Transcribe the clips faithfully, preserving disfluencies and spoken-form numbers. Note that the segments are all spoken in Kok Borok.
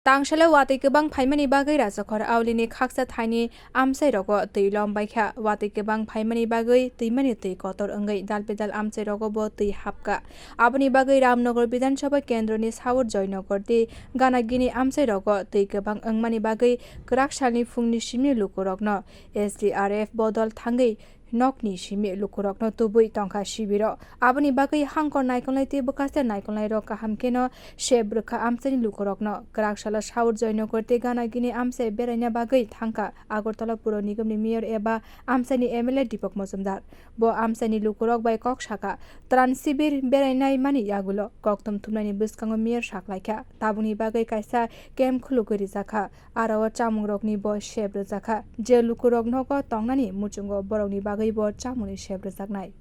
Tangsalo watwi kwbang phaimani bagwi Rajakhor Aulini khaksa thaini amchairogo twi lom baikha. Watwi kwbang phaimani bagwi twimani twi kotor wngwi dal bedal amchairogo bo twi hapkha. Aboni bagwi Ramnagar Bidhan Sabha kendroni South Joynagar tei Ganagini amchairogo twi kwbang wngmani bagwi kwrak salni phungni simi lukurokno S D R F bodol thangwi nokni simi lukurokno tubui tongkha sibiro. Aboni bagwi hangkor naikolnai tei bwkhaste naikolnairok kaham kheno sep rwkha amchaini lukurokno. Kwrak salo South Joynagar tei Ganagini amchai beraina bagwi thangkha Agartala Puro Nigomni mayor eba amchaini M L A Deepak Majumdar. Bo amchaini lukurok bai kok sakha, tran sibir berainai mani yagulo kokthum thumnaini bwskango mayor saklaikha. Tabukni bagwi kaisa camp khulugwi rijakha. Aro o chamungrokni bo sep rwjakha, je lukurok nogo tongnani muchungo borokni bagwi bo chamungni sep rwjaknai.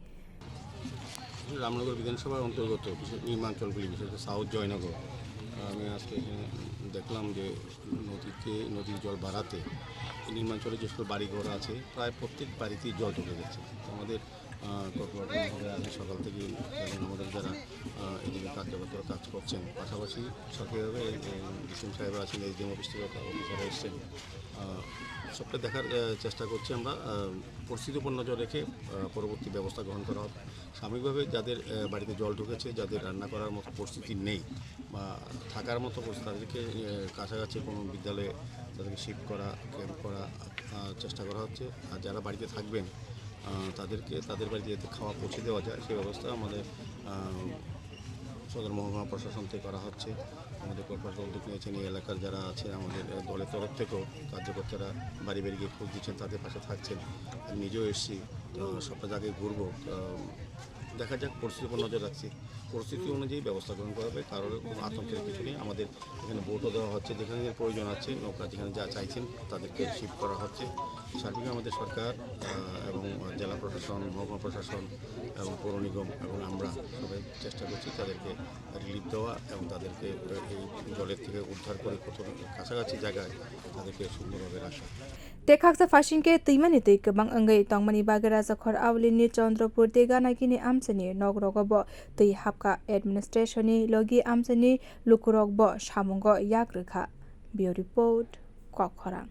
Ramnagar বিধানসভার অন্তর্গত বিশেষ নিম্নাঞ্চলগুলি, বিশেষ করে সাউথ জয়নগর, আমি আজকে এখানে দেখলাম যে নদীতে, নদীর জল বাড়াতে এই নিম্নাঞ্চলে যে সকল বাড়িঘর আছে, প্রায় প্রত্যেক বাড়িতেই জল ঢুকে গেছে। তো আমাদের, আহ, কর্পোরেটর মহোদয় আজকে সকাল থেকে এবং আমাদের যারা, আহ, এদিকে কার্যকর্তারা কাজ করছেন, পাশাপাশি সরকারিভাবে এই, এই ডিসি সাহেব আছেন, এসডিএম অফিস থেকে অফিসার এসছেন, আহ, সবটা দেখার, আহ, চেষ্টা করছি আমরা। আহ, পরিস্থিতির উপর নজর রেখে, আহ, পরবর্তী ব্যবস্থা গ্রহণ করা হবে। সাময়িকভাবে যাদের, আহ, বাড়িতে জল ঢুকেছে, যাদের রান্না করার মতো পরিস্থিতি নেই বা থাকার মতো পরিস্থিতি, তাদেরকে, আহ, কাছাকাছি কোনো বিদ্যালয়ে তাদেরকে শিফট করা, ক্যাম্প করা, আহ, চেষ্টা করা হচ্ছে। আর যারা বাড়িতে থাকবেন, আহ, তাদেরকে তাদের বাড়িতে যাতে খাওয়া পৌঁছে দেওয়া যায়, সে ব্যবস্থা আমাদের, আহ, সদর মহকুমা প্রশাসন থেকে করা হচ্ছে। আমাদের কর্পোরেটর উদ্যোগ নিয়েছেন, এই এলাকার যারা আছে আমাদের, আহ, দলের তরফ থেকেও কার্যকর্তারা বাড়ি বাড়ি গিয়ে খোঁজ দিচ্ছেন, তাদের পাশে থাকছেন। আমি নিজেও এসেছি, আহ, সবটা জায়গায় ঘুরবো। আহ, দেখা যাক, পরিস্থিতির উপর নজর রাখছি। পরিস্থিতি অনুযায়ী ব্যবস্থা গ্রহণ করা হবে, কারোর কোনো আতঙ্কের কিছু নেই। আমাদের এখানে বোটও দেওয়া হচ্ছে, যেখানে যে প্রয়োজন আছে, নৌকা যেখানে যা চাইছেন, তাদেরকে শিফট করা হচ্ছে। সার্বিক আমাদের সরকার, আহ, এবং জেলা প্রশাসন, মহকুমা প্রশাসন এবং পৌর নিগম এবং আমরা সবাই চেষ্টা করছি তাদেরকে রিলিফ দেওয়া এবং তাদেরকে এই জলের থেকে উদ্ধার করে কোথাও কাছাকাছি জায়গায় তাদেরকে সুন্দরভাবে রাখা। Tei khaksa phasing khe twimani twi kwbang wngwi tongmani bagwi Rajakhor Aulini Chandrapur tei Ganagini amchaini nogrogo bo twi hapkha. Administration ni logi amchaini lukurok bo samungo yak rwkha. Bureau Report, Kokkhorang.